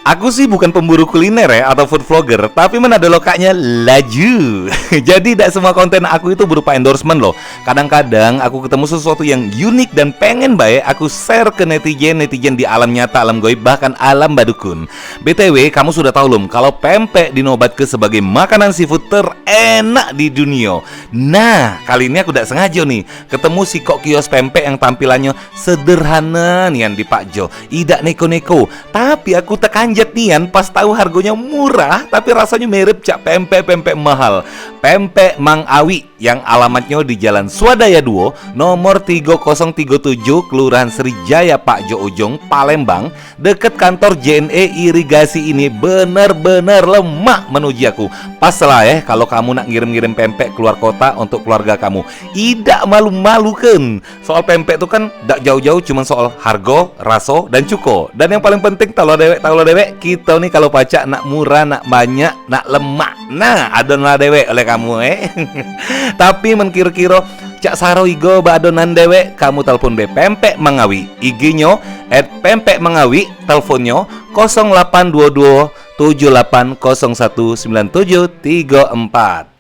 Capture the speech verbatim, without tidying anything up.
Aku sih bukan pemburu kuliner ya atau food vlogger, tapi men ado lokaknyo laju. Jadi dak semua konten aku itu berupa endorsement loh. Kadang-kadang aku ketemu sesuatu yang unik dan pengen bae aku share ke netizen, netizen di alam nyata, alam goib, bahkan alam badukun. B T W, kamu sudah tahu lum kalau pempek dinobatke sebagai makanan seafood terenak di dunia. Nah, kali ini aku dak sengaja nih ketemu sikok kios pempek yang tampilannyo sederhana nian di Pak Jo. Idak neko-neko, tapi aku tekanjet nian pas tahu harganya murah, tapi rasanya mirip cak pempek-pempek mahal. Pempek Mang Awi yang alamatnya di Jalan Swadaya dua, nomor tiga kosong tiga tujuh, Kelurahan Srijaya, Pak Jo Ujung, Palembang, deket kantor J N E Irigasi ini bener-bener lemak menuji aku. Pas lah eh, kalau kamu nak ngirim-ngirim pempek keluar kota untuk keluarga kamu. Idak malu-malukan. Soal pempek tu kan dak jauh-jauh cuman soal hargo, raso, dan cuko. Dan yang paling penting, talo dewek, talo dewek, kito ni kalau pacak nak murah, nak banyak, nak lemak. Nah, adon lah dewek oleh kamu eh. Tapi men kiro-kiro cak saro igo ba adonan dewek, kamu telepon be Pempek Mangawi. I G-nyo at pempek mangawi, teleponnyo kosong lapan dua dua tujuh lapan kosong satu sembilan tujuh tiga empat.